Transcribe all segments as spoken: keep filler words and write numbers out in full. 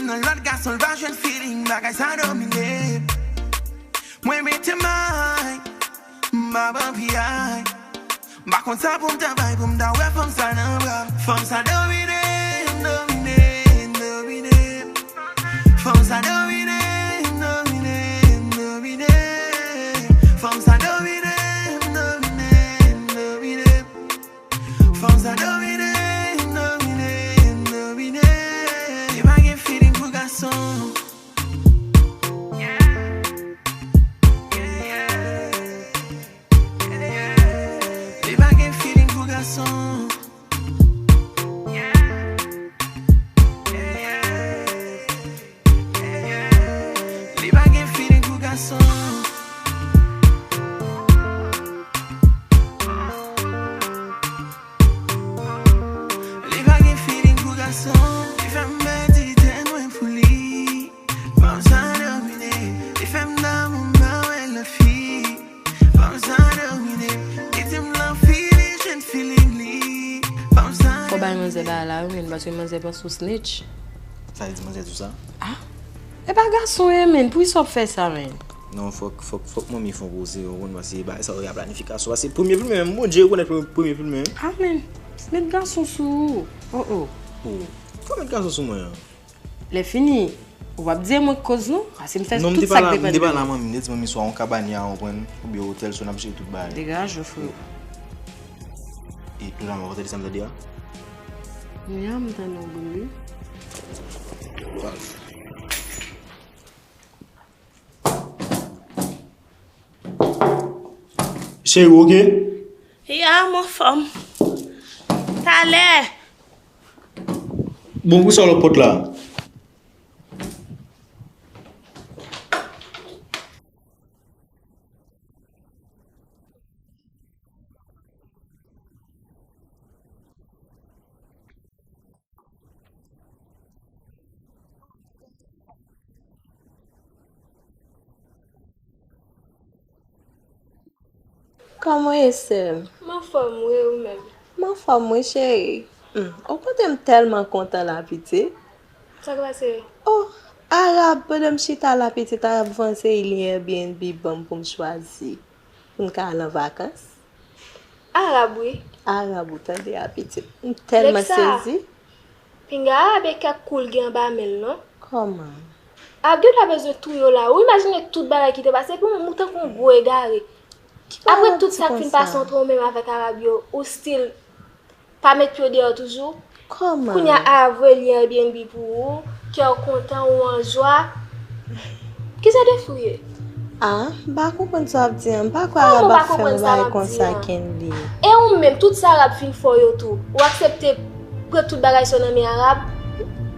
Nan lòt gason l pa jwenn feeling, bagay sa domine. Mwen mete may, m ap anpiyay. M pa konn sa pou m ta bay pou m ta wè fanm sa nan bra m. Fanm sa domine, domine, domine. Fanm sa domine, domine, domine. Fanm sa domine, domine, domine. Fanm sa domine, domine, domine. Li pa gen feeling pou gason. Li pa gen feeling pou gason. Li pa gen feeling pou gason. Li pa gen feeling pou gason. Li fè m pèdi tèt mwen pou li. Fanm sa domine. Li fè m damou, m pa wè lòt fi. Fanm sa domine. Li di m l anvi li jwenn feeling li. Fanm sa domine. Fò bay manzè bagay la wi, men, paske manzè panse w snitch. Sa vle di manzè di w sa? Ah, e pa gason ye, men. Poukisa w ap fè sa, men? Non, fòk, fòk, fòk manmi fè yon koze, w konprann, paske bagay sa yo gen planifikasyon. Paske premye filme menm, Bondye rekonèt premye, premye filme. Ah, men, met gason sou ou. Oh, oh. Oh, fò met gason sou mwen an. Lè fini, ou p ap di e mwen k koz non. Paske m fè tout sa k depann de mwen. Non, m te pale a manmi, m te di manmi swa yon kabanya, w konprann, oubyen otèl, swa n ap jere tout bagay. Degaje w, freo. E nou la, mwen tande sa m tande a? Wi, a, m tande yon bri wi. Cheri, w oke? Ya, m anfòm. Talè. Bon, poukisa w lòk pòt la? Kòman w ye, sè m? M anfòm wi, ou menm? M anfòm wi, cheri. Hmm, ou konnen m tèlman kontan la, pitit. Sa k pase? Oh, Arab, pandan m chita la, pitit, Arab vanse li Airbnb ban m pou m chwazi. Pou n ka al an vakans. Arab, wi. Arab, ou tande a, pitit. M tèlman sezi. Pinga Arab e kèk kou l gen anba men l, non. Kòman? Arab gen dwa bezwen touye w la. Ou imajine tout bagay ki te pase, epi ou menm ou tankou yon gwo egare. Apre tout sa k fin pase ant ou menm avèk Arab yo, ou still pa met pye w deyò toujou? Kòman? Kounye a, a voye li Airbnb pou ou, kè w kontan, ou an jwa. Ki jan de fi w ye? Ah, m pa konprann sa w ap di an. M pa kwè Arab ap fè yon bagay konsa, Kenley. E ou menm, tout sa Arab fin fè w yo tou, ou aksepte pran tout bagay sa yo nan men Arab?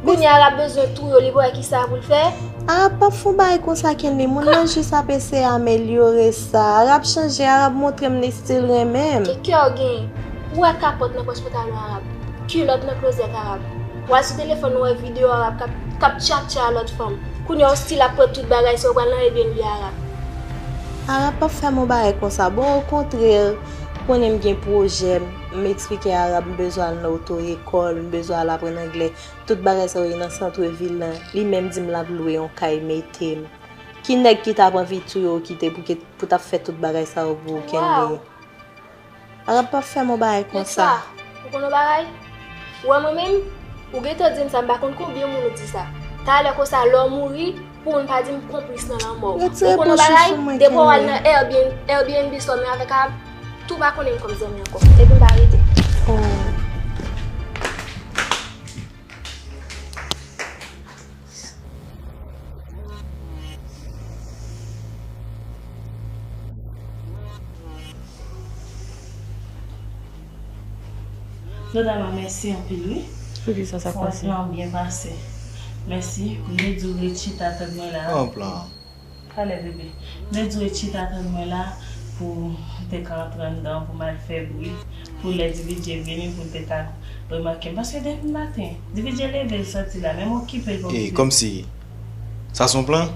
Kounye a Arab bezwen touye w, li pa wè kisa pou l fè. Arab p ap fè yon bagay konsa, Kenley. Moun nan jis ap eseye amelyore sa. Arab chanje, Arab montre m li still renmen m. Ki kè w genyen? Ou wè kapòt nan pòch pantalon Arab, kilòt nan klozèt Arab. W al sou telefòn ou wè videyo Arab k ap, k ap tchatcha a lòt fanm. Kounye a w still ap pran tout bagay sa yo pral nan Airbnb Arab. Arab p ap fè m yon bagay konsa. Bon, okontrè, konnen m gen pwojè, m eksplike Arab m bezwen al nan oto ekòl, m bezwen al aprann anglè. Tout bagay sa yo ye nan sant vil lan. Li menm di m l ap lwe yon kay mete m. Ki nèg ki t ap anvi touye w kite pou ke, pou t ap fè tout bagay sa yo pou ou, Kenley? Arab p ap fè m yon bagay konsa. Ou konn yon bagay? Ou wè mwen menm, ou gentan di m sa, m pa konn konbyen moun ou di sa. Talè konsa, lè w mouri, pou moun pa di m konplis nan lanmò w. Ou konn yon bagay? Depi w al nan Airbnb, Airbnb sa w men avèk Arab, tou pa konnen m kòm zanmi ankò. Epi m pa rete. Oh. Dodama, mèsi anpil, wi. Poukisa sa k pase? Fòt lan byen pase. Mèsi. M te di w ret chita tann mwen la. Pran plan. Talè, bebe. M te di w ret chita tann mwen la pou m te ka antre anndan, pou m al fè bri, pou lè D V J vini, pou l te ka remake m. Paske depi maten, D V J leve, l soti la, men m okipe l pa okipe. E, kòmsi, sa se yon plan?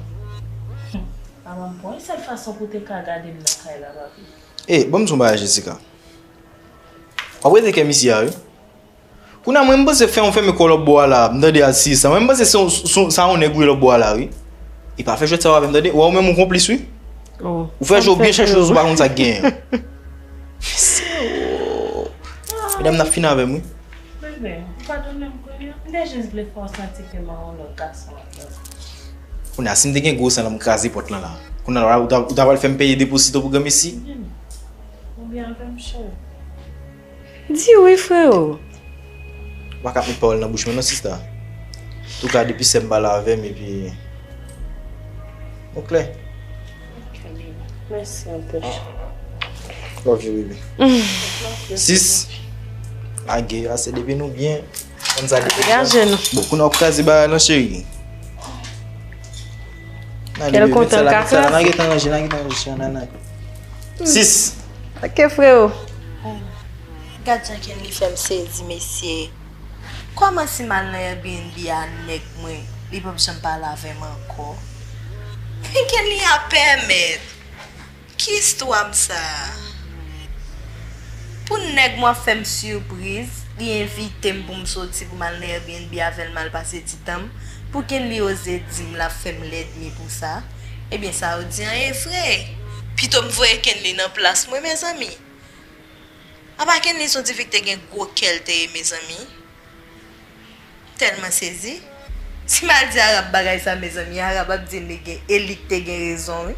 Hum. Manman m, bon, yon sèl fason pou w te ka gade m nan kay la, papi. E, ban m di w yon bagay, Jessica. W ap rete kè m isi a, wi. Kounye a, mwen, m panse fè yon fèmen kò lòt bò a la, m tande a Sis la. Mwen, m panse se yon, se yon, sa yon nèg wi lòt bò a la, wi. E pa fè jwèt sa yo avè m, tande. Wè, ou menm ou konplis, wi. Ou fè jwe w byen chèche, ou pa konn sa k genyen. Mesye, oh. Medam, n ap fin avè m, wi. Bebe, ou padone m kounye a? M te jis vle fè w santi ke m a yon lòt gason anpil. Kounye a, si m te gen gwo san la, m kraze pòt lan la. Kounye a, ou ta, ou ta pral fè m peye depozito pou granmesi? Vini. Ou byen avè m, cheri? Di wi, freo. Ou pa ka ap met pawòl nan bouch mwen non, sista. Antouka, depi sè m pale avè m, epi nou klè. Ok, baby. Mèsi anpil. Love you, baby. Sis, lage, ase depi nou byen. Konn sa depi nou byen. Bon, kounye a w ap kraze bagay lan, cheri. Kè l kontan l ka kraze. N a gentan ranje, n a gentan ranje, cheri, n a, n a. Sis. Ok, freo. Gad jan Kenly fè m sezi, mesye. Kòman si m al nan Airbnb a nèg mwen, li p ap janm pale avè m ankò? Men Kenly a pèmèt. Ki istwa m sa a? Pou nèg mwen ap fè m sipriz, li envite m pou m soti pou m al nan Airbnb avè l, m al pase ti tan m, pou Kenly oze di m l ap fè m lènmi pou sa? Ebyen, sa yo di an ye vre. Pito m voye Kenly nan plas mwen, mezanmi. Apa Kenly se yon tifi ki te gen gwo kè l te ye, mezanmi. Tèlman sezi. Si m al di Arab bagay sa, mezanmi, Arab ap di m li gen, e li k te gen rezon, wi.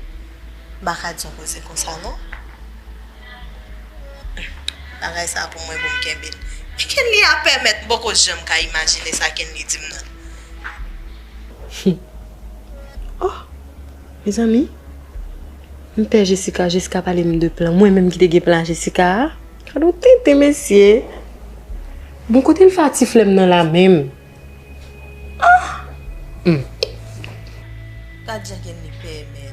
M pa ka di yon koze konsa, non. Bagay sa pou mwen, pou m kenbe l. Men Kenly a pèmèt, m poko janm ka imajine sa Kenly di m nan. Oh, mezanmi, m pè Jessica, Jessica pale m de plan. Mwen menm ki te gen plan Jessica a. Gad yon tenten, mesye. Bon, kote l fè a ti flè m nan la menm? Ah! Hmm. Gad jan Kenly pèmèt.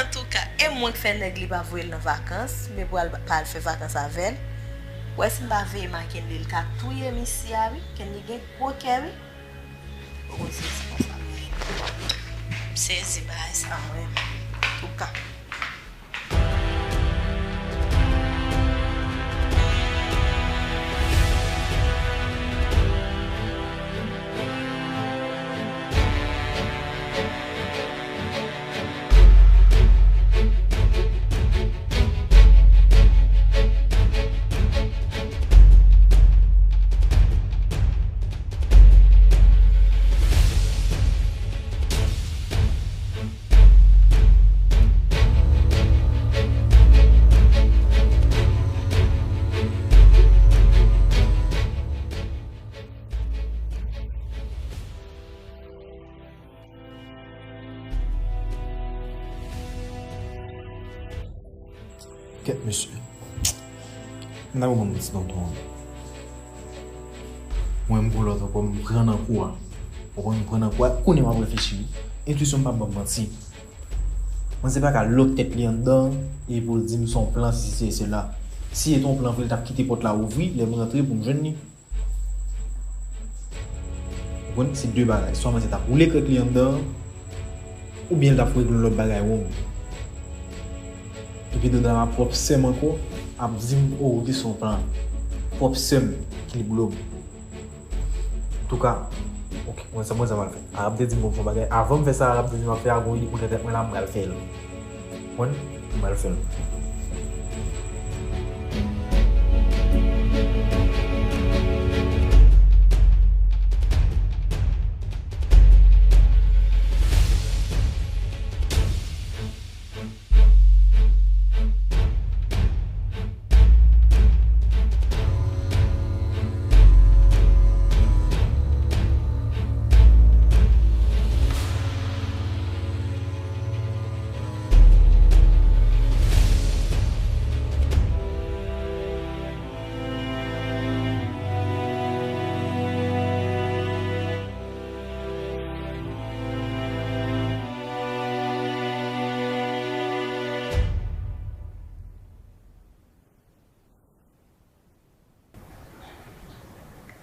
Antouka, e mwen k fè nèg li pa voye l nan vakans, men pou al, pa al fè vakans avè l. Ou wè si m pa veye m a Kenly, l ka touye misye a, wi. Kenly gen gwo kè, wi. Ou konn sezi konsa. M sezi bagay sa mwen. Antouka. Kèt mesye. M ta konprann ti tonton an. Mwen m pou lòt ankò, m pran nan kou a. Ou konprann, m pran nan kou a. Kounye a m ap reflechi wi. Entwisyon m p ap ban m manti. Manzè pa ka lòk tèt li anndan epi pou l di m se yon plan, sesi e sela. Si se te yon plan vre, l t ap kite pòt la ouvri, lè m rantre pou m jwenn li. Ou konn, se de bagay. Swa manzè t ap woule krèk li anndan, oubyen l t ap regle yon lòt bagay wrong. Epi Dodama pwòp sè m ankò ap di m, oh, wi, se yon plan. Pwòp sè m ki li blo m. Antouka, ok, mwen sa, mwen sa m al fè. Arab te di m pou m fè yon bagay. Avan m fè sa Arab te di m ap fè a, gon ide pou tèt mwen la, m pral fè l. Konprann? M pral fè l.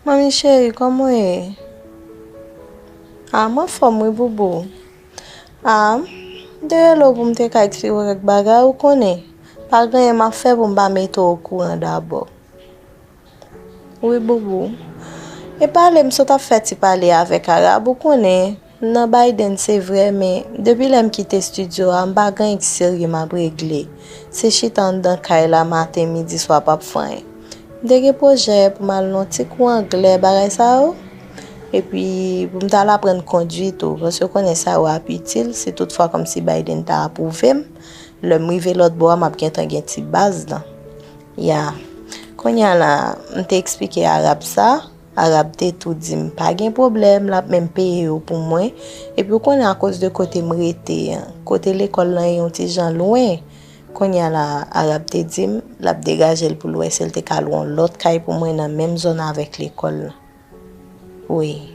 Manmi cheri, kòman w ye? A, m anfòm wi, boubou. A, m te rele w pou m te ka eksplike w kèk bagay, ou konnen. Pa gen anyen m ap fè pou m pa mete w okouran dabò. Wi, Boubou. E pale, m sot ap fè ti pale avèk Arab, ou konnen, m nan Biden, se vre, men depi lè m kite estidyo a, m pa gen anyen ki serye m ap regle. Se chita anndan kay la maten, midi, swa, p ap fè anyen. M te gen pwojè pou m al nan ti kou anglè, bagay sa yo. Epi, pou m t al aprann kondwi tou, paske w konnen sa yo ap itil, si toutfwa kòmsi Biden ta apwouve m, lè m rive lòt bò a, m ap gentan gen ti baz lan. Ya. Kounye a la, m te eksplike Arab sa. Arab te tou di m, "Pa gen pwoblèm, l ap menm peye yo pou mwen." Epi w konnen akoz de kote m rete an, kote lekòl lan ye yon ti jan lwen. Kounye a la, Arab te di m, l ap degaje l pou l wè si l te ka lwe yon lòt kay pou mwen nan menm zòn avèk lekòl lan. Wi.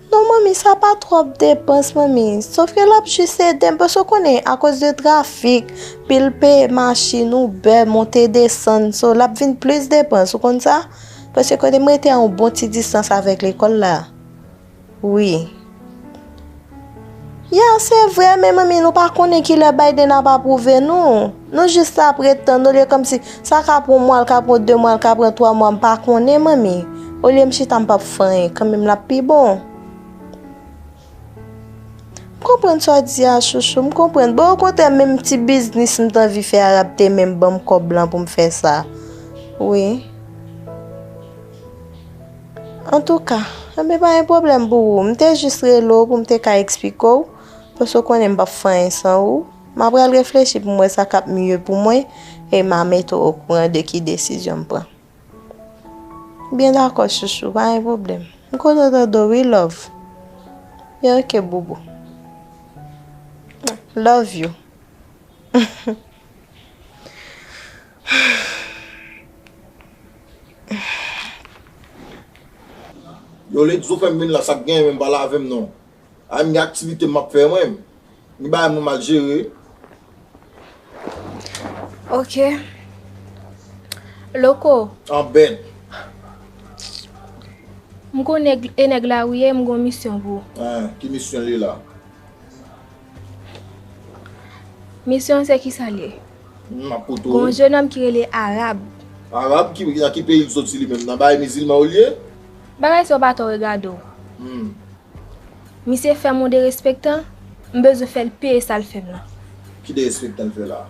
Non, manmi, sa pa twòp depans, manmi. Sòf ke l ap jis ede m, paske w konnen, akoz de trafik, pil peye machin, Uber, monte desann, so, l ap vin plis depans, ou konn sa? Paske kote m rete a yon bon ti distans avèk lekòl la. Wi. Ya, se vre, men manmi, nou pa konnen kilè Biden ap apwouve nou. Nou jis ap ret tann, olye kòmsi sa ka pran yon mwa, l ka pran de mwa, l ka pran twa mwa, m pa konnen, manmi. Olye m chita, m p ap fè anyen, kanmenm l ap pi bon. M konprann sa w di a, chouchou, m konprann. Bon, okontrè, menm ti biznis m t anvi fè a, l ap te menm ban m kòb lan pou m fè sa. Wi. Antouka, enben pa gen pwoblèm pou ou. M te jis rele w pou m te ka eksplike w, paske w konnen m p ap fè anyen san ou. M ap pral reflechi pou m wè sa k ap miye pou mwen, e m a mete w okouran de ki desizyon m pran. Byen dakò, chouchou, pa gen pwoblèm. M kontan tande w, wi, love. Byen, oke, boubou. Love you. Yo, Lady, ou fè m vin la, sa k genyen menm, pale avè m non. A, m gen aktivite m ap fè mwen. Gen bagay mwen m al jere. Ok. Loko. An bèt. M konnen e nèg la ou ye, m gon misyon pou ou. Ah, ki misyon li la? Misyon se kisa l ye? M ap koute w. Gon jennonm ki rele Arab. Arab? Ki, nan ki peyi l soti li menm? Nan bagay mizilman ou l ye? Bagay sa yo pa twò regade w. Hmm. Misye fè m yon derespektan, m bezwen fè l peye sa l fè m nan. Ki derespektan l fè la?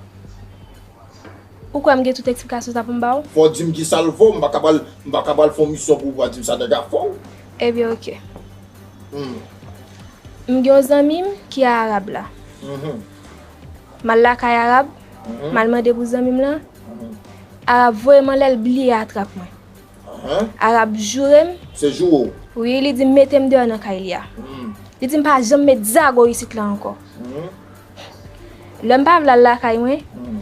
Ou kwè m gen tout eksplikasyon sa pou m ba w? Fò w di m kisa l fè w, m pa ka pral, m pa ka pral fè yon misyon pou ou pa di m sa nèg la fè w. Ebyen, oke. Hmm. M gen yon zanmi m ki a Arab la. Mhm. M al lakay Arab, mhm, m al mande pou zanmi m lan. Mhm. Arab voye m anlè, l bliye atrap mwen. Ahan. Arab joure m. Se joure w? Wi, li di m mete m deyò nan kay li a. Hmm. Li di m pa janm met zago isit la ankò. Hmm. Lè m pa vle al lakay mwen, hmm,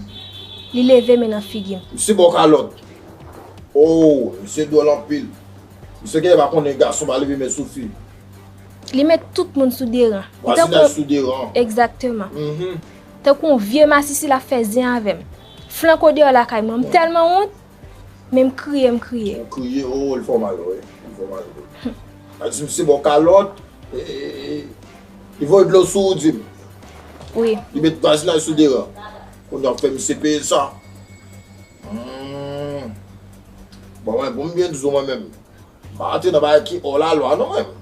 li leve men nan figi m. Misye ba w kalòt. Oh, misye dwòl anpil. Misye genlè pa konnen gason pa leve men sou fi. Li met tout moun sou deran. Vwazinaj sou deran. Egzakteman. Mhm. Tankou yon vye masisi l ap fè zen avè m. Flanke w deyò lakay mwen, m tèlman wont. Men m kriye, m kriye. Ou kriye, oh, li fè w mal, wi. Li fè w mal, wi. Sa di misye ba w kalòt, e, e, e, li voye dlo sou ou, di m. Wi. Li met vwazinaj sou deran. Kounye a w ap fè misye peye sa. Hmm. Bon, mwen, pou m byen di w mwen menm, m pa antre nan bagay ki hors la loi non, mwen.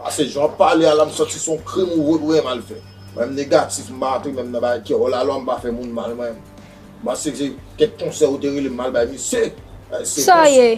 Paske jan w ap pale a la, m santi se yon krim ou, ou renmen al fè. Mwen, m negatif, m pa antre menm nan bagay ki hors la loi, m pa fè moun mal, mwen. M panse se kèk konsèy ou te rele m al bay misye. Sa w ye?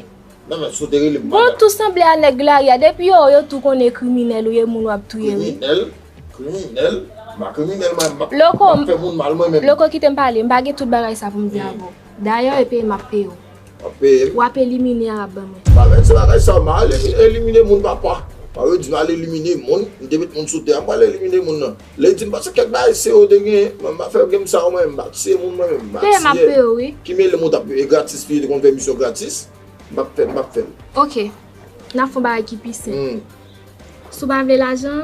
Non, men si w te rele m, bon, tou sanble a nèg lari a. Depi yo, yo tou konnen kriminèl ou ye, moun w ap touye, wi. Kriminèl? Kriminèl? M pa kriminèl, mwen. M pa, loko, m pa fè moun mal, mwen menm. Loko, kite m pale. M pa gen tout bagay sa pou m di avè w. Dayè, e peye m ap peye w. W ap peye m? W ap elimine Arab ban mwen. Pa mèt se bagay sa, m al elimi-, elimine moun, papa. Pa yo di m al elimine moun, m te met moun sou tè a, m pral elimine moun nan. Lè di m pase kèk bagay se yo te gen, mwen m pa fè game sa, mwen, m pa tiye moun, mwen menm, m pa tiye. Peye m ap peye w, wi. Ki mele moun t ap peye gratis, fi te konn fè misyon gratis. M p ap fè, m p ap fè l. Ok. N ap fè yon bagay ki pi senp. Hmm. Si w pa vle lajan,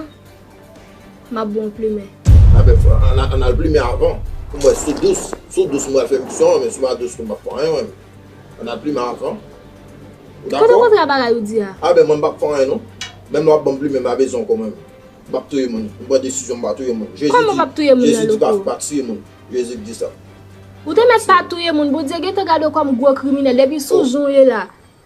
m ap ba w yon plimen. Anben, ann, ann al plimen avan. Pou m wè si w dous. Si w dous, m pral fè misyon an, men si w pa dous, m p ap fè anyen, mwen. Ann al plimen avan. Ou dakò? Kote kontra bagay ou di a? Anben, mwen, m p ap fè anyen, non. Menm lè w ap ban m plimen, m pa bezwen ankò, mwen. M p ap touye moun. M pran desizyon, m pa touye moun. Jezi di, Jezi di pa, pa tiye moun. Jezi k di sa. Ou te mèt pa touye moun. Bondye gentan gade w kòm gwo kriminèl. Depi sou jan w ye la.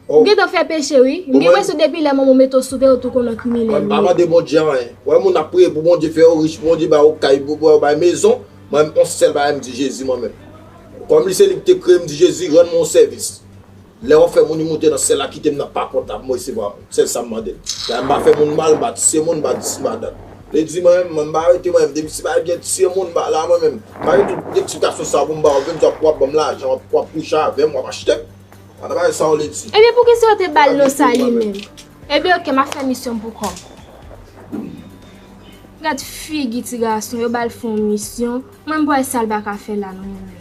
Ou gentan fè peche, wi. M gen enpresyon depi lè manman w mete w sou tè, ou tou konn yon kriminèl. Mwen, m pa mande Bondye anyen. Wè, moun ap priye pou Bondye fè yo rich, pou Bondye ba yo kay, pou yo ba yo mezon. Mwen, yon sèl bagay, m di Jezi, mwen menm. Kòm li se li ki te kreye m, m di Jezi, rann mwen yon sèvis. Lè w fè moun yo moute nan syèl la, kite m nan pa kont la pou m resevwa moun. Sèl sa m mande l. Bagay m pa fè moun mal, m pa tiye moun, m pa di si madanm. Li di mwen menm, mwen, m pa rete mwen menm. Depi si bagay gen tiye moun, m pa la mwen menm. M pa gen tout eksplikasyon sa pou m ba w, vin di w ap, w ap ban m lajan, w ap, w ap kouche avè m, w ap achte m. Ann bagay sa w vle di. Ebyen, poukisa yo te ba l non sa li menm? Ebyen, oke, m ap fè misyon m pou kò m. Gad figi ti gason, yo ba l fè yon misyon. Mwen, m pa wè sa l pa ka fè la non, mwen menm.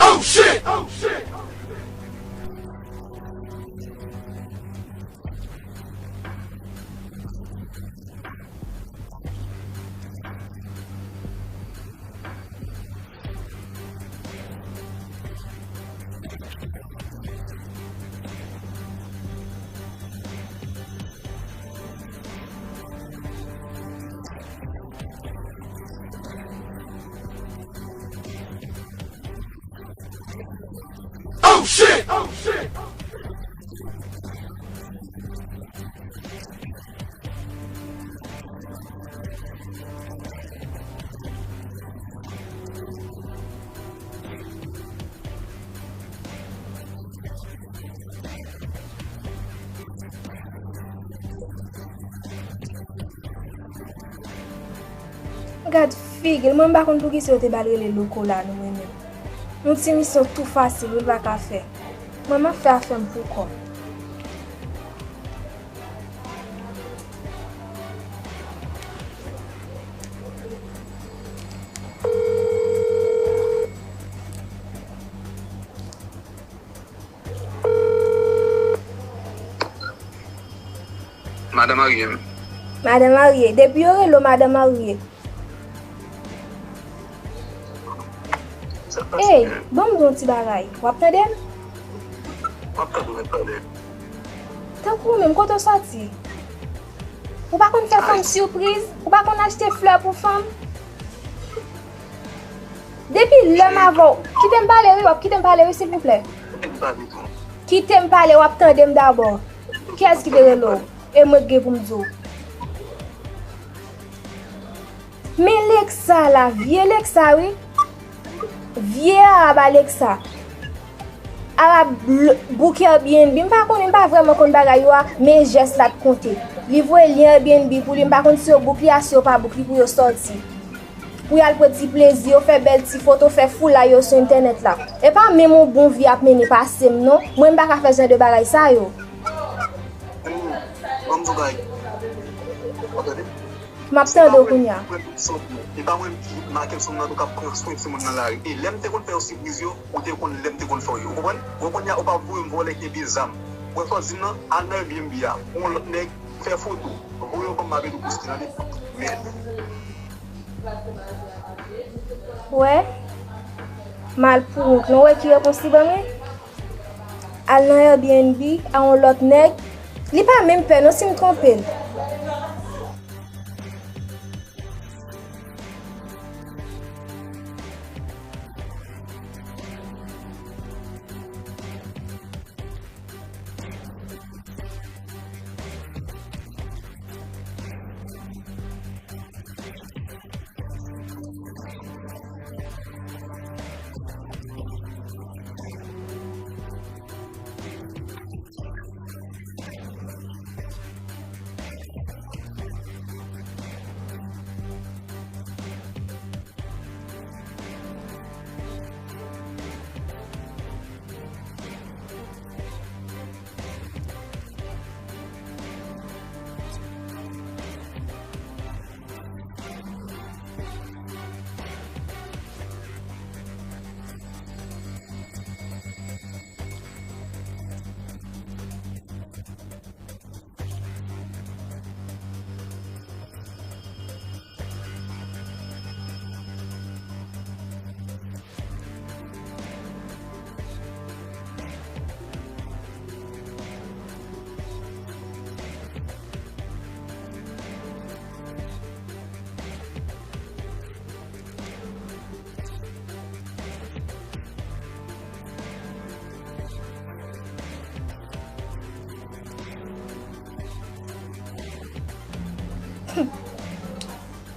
Oh shit! Oh shit! Oh shit! Oh shit! Gad figi l, mwen m pa konn poukisa yo te ba l rele Loko la non mwen menm. Yon ti misyon tou fasil wi l pa ka fè. Mwen m ap fè afè m pou kò m. Madan marye m. Madan marye. Depi yo rele w madan marye. Ey, ban m di w yon ti bagay. W ap tande m? M ap tande w, m ap tande. Tankou w menm, kote w sòti? Ou pa konn fè fanm sipriz? Ou pa konn achte flè pou fanm? Depi lè m avè w, kite m pale wi, w ap kite m pale wi, silvouplè. Kite m pale, w ap tande m dabò. Kiyès ki te rele w? E mwen k gen pou m di w. Men Lexa la, vye Lexa wi. Vye arab a Lexa. Arab bouke Airbnb, m pa konnen, m pa vrèman konn bagay yo a, men jès la t konte. Li voye lyen Airbnb pou li, m pa konn si yo book li a, si yo pa book li pou yo sòti. Pou y al pran ti plezi yo, fè bèl ti foto, fè foulay yo sou entènèt la. E pa menm yon bon vi y ap mennen pase m non. Mwen m pa ka fè jan de bagay sa yo. Ban m di w bagay. W ap tande? M ap tande w kounye a. E pa mwen ki make sou nan tou k ap pran swen timoun nan lari. E lè m te konn fè yo sipriz yo, ou te konn lè m te konn fè yo. Ou konprann? Bon, kounye a, ou pa voye m vòlè kenbe zam. Ou wè sa w di m nan? Al nan Airbnb a. Ou yon lòt nèg, fè foto. Voye yo ban m, m ap ede w poste nan li. Mèd. Wè? Mal pou wont. Non, wè ki repons li ban mwen? Al nan Airbnb a yon lòt nèg. Li pa menm pè non si m twonpe l.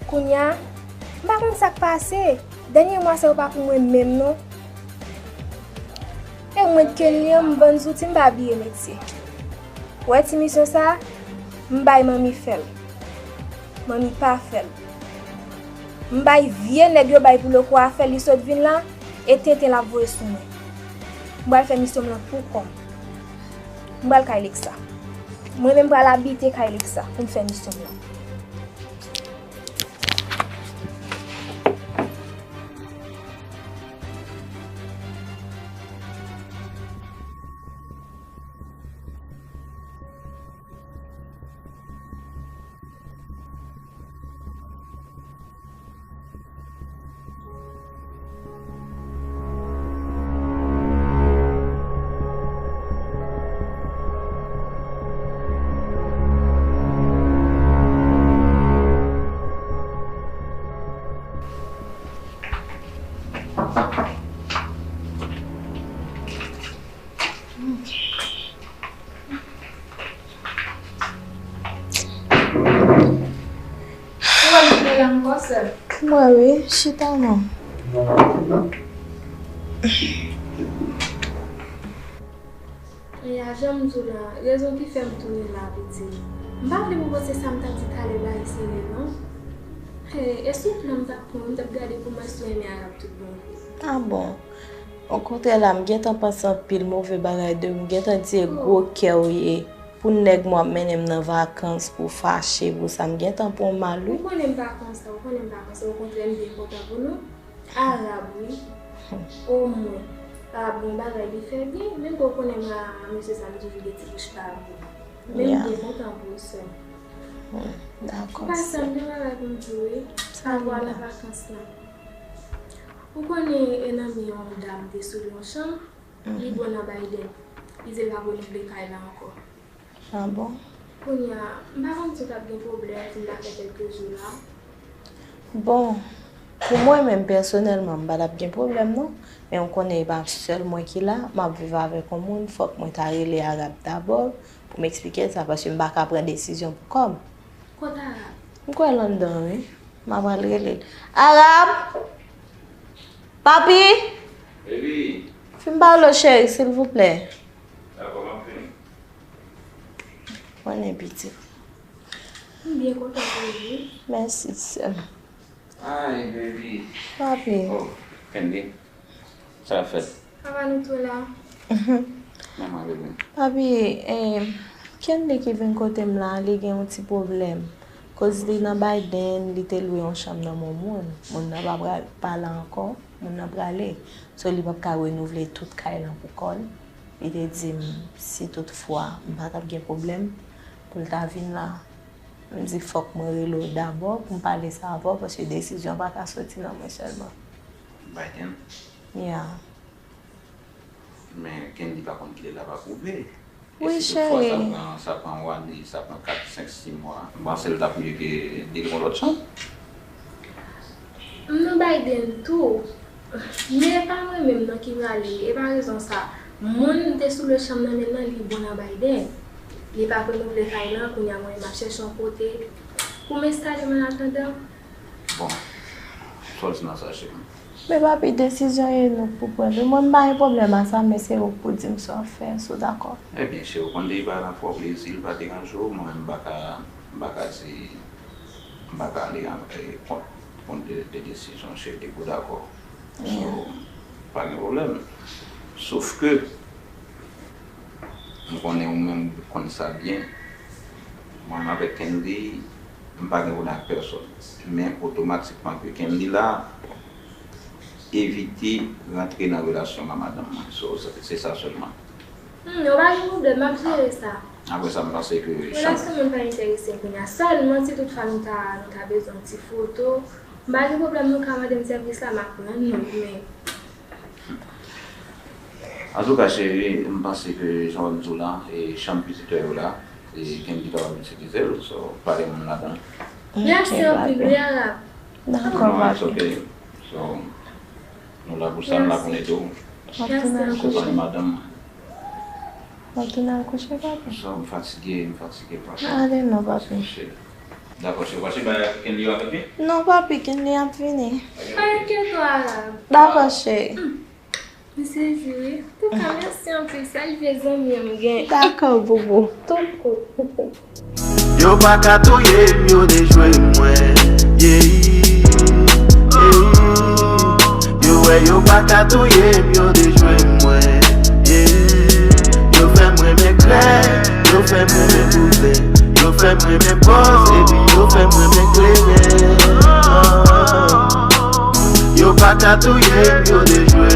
Kounye a, m pa konn sa k pase. Dènye mwa sa yo pa pou mwen menm non. E mwen k Kenley an, m vann zouti, m pa bliye metye. Ou wè ti misyon sa, m bay manmi fè l. Manmi pa fè l. M bay vye nèg yo bay pou Loko a fè l, li sot vin la, e tenten l ap voye sou mwen. M pral fè misyon m lan pou kò m. M pral kay Lexa. Mwen menm pral abite kay Lexa pou m fè misyon m lan. Ou wè m te la ankò, sè? M wè wi, chita non. E a jan m di w la, rezon ki fè m tounen la, pitit. M pa vle pou w panse sa m t ap di talè ba e serye non. E, e sou plan m t ap pran, m t ap gade pou m wè si w renmen Arab tout bon vre. A bon? Okontrè la, m gentan panse anpil move bagay de ou, m gentan di e gwo kè w ye. Pou nèg mwen ap mennen m nan vakans, pou fache, pou sa, m gentan pran w mal wi. Ou konnen m pa konsa, ou konnen m pa konsa, okontrè m byen kontan pou nou. Arab wi. Omwen, pa bon bagay li fè byen, menm ke w konnen mwen a mesye sa m toujou gen ti bouch pa bon. Men m byen kontan pou ou sè m. Dakò sè. Ou pa sanble bagay pou m di w wi. Sa vin la. Nan vakans lan. Ou konnen e nan men yon dam te sou yon chanm, li bon nan Biden. Li di l pa renouvle kay la ankò. A bon? Kounye a, m pa konn si w t ap gen pwoblèm si m ta fè kèlke jou la. Bon, pou mwen menm pèsonèlman, m pa t ap gen pwoblèm non. Men ou konnen e pa sèl mwen ki la, m ap viv avèk yon moun, fòk mwen ta rele Arab dabò pou m eksplike l sa, paske m pa ka pran desizyon pou kò m. Kot Arab? M kwè l anndan wi. M ap al rele l. Arab! Papi! Baby! M pale w, cheri, silvouplè. Dakò, m ap vini. Konnen, pitit. M byen kontan pou ou, wi. Mèsi, sè m. Hi, baby. Papi. Oh, Kendy. Sa ap fèt? Kòman nou tou la? Mwen, mwen, bebe. Papi, eh, Kendy ki vin kote m la, li gen yon ti pwoblèm. Koz li nan Biden, li te lwe yon chanm nan men yon moun. Moun nan pa pral pale ankò, moun nan prale. So, li p ap ka renouvle tout kay lan pou kò l. Li te di m si tout fwa m pa t ap gen pwoblèm pou l ta vin la. M di fòk mwen rele w dabò pou m pale sa avè w, paske desizyon an pa ka soti nan mwen sèlman. Biden? Yeah. Men Kendy pa konn kile l ap apwouve. Wi, cheri. E si toutfwa sa pran, sa pran yon ane, sa pran kat, senk, sis mwa, m panse l t ap mye ke li gen yon lòt chanm. M nan Biden tou. Men e pa mwen menm non ki prale, e pa rezon sa. Moun m te sou lwe chanm nan men l lan, li bon nan Biden. Li p ap renouvle kay lan, kounye a mwen menm m ap chèche yon kote pou m enstale m annatandan. Bon, sa w di nan sa, cheri? Men papi, desizyon e nou k pou pran l. Mwen, m pa gen pwoblèm a sa, men se ou k pou di m sa w ap fè, si w dakò. Ebyen, cheri, ou konn depi bagay lan fè w plezi, li pa deranje w, mwen menm, m pa ka, m pa ka di, m pa ka ale an, e, kont, kont de, de desizyon, cheri, depi w dakò. So, pa gen pwoblèm. Sof ke, m konnen ou menm ou konn sa byen. Mwen menm avèk Kendy, m pa gen pwoblèm ak pèsòn. Men otomatikman ke Kendy la, evite rantre nan relasyon m ak madanm mwen. So, se, se sa sèlman. Hmm, yo pa gen pwoblèm, m ap jere sa. Apre sa, m panse ke chanm. Relasyon moun pa enterese m kounye a. Sèlman si toutfwa nou ta, nou ta bezwen yon ti foto, m pa gen pwoblèm, nou ka mande m sèvis la, m ap rann nou, men Antouka, cheri, m panse ke jan w di w la, e chanm pitit yo la, e Kendy kapab itilize l, so, pa gen moun ladan. Mèsi anpil, wi, Arab. Dakò, papi. No, it's okay. So, nou la pou sa, nou la pou n ede w. Mèsi anpil. Konprann madanm mwen. W ap tounen al kouche, papi? So, m fatige, m fatige, papi. Ale non, papi. Dakò, cheri. W ap bay Kenley yo avèk li? Non, papi, Kenley ap vini. Pa enkyete w, Arab. Dakò, cheri. M sezi, wi. Antouka, mèsi anpil. Sèl vye zanmi an m gen. Dakò, boubou. Tout kout. Yo pa ka touye m, yo dejwe mwen, yeah, yeah. Yo wè yo pa ka touye m, yo dejwe mwen, yeah. Yo fè m renmen krèk, yo fè m renmen bouzen, yo fè m renmen pòz, epi yo fè m renmen kleren. Yo pa ka touye m, yo dejwe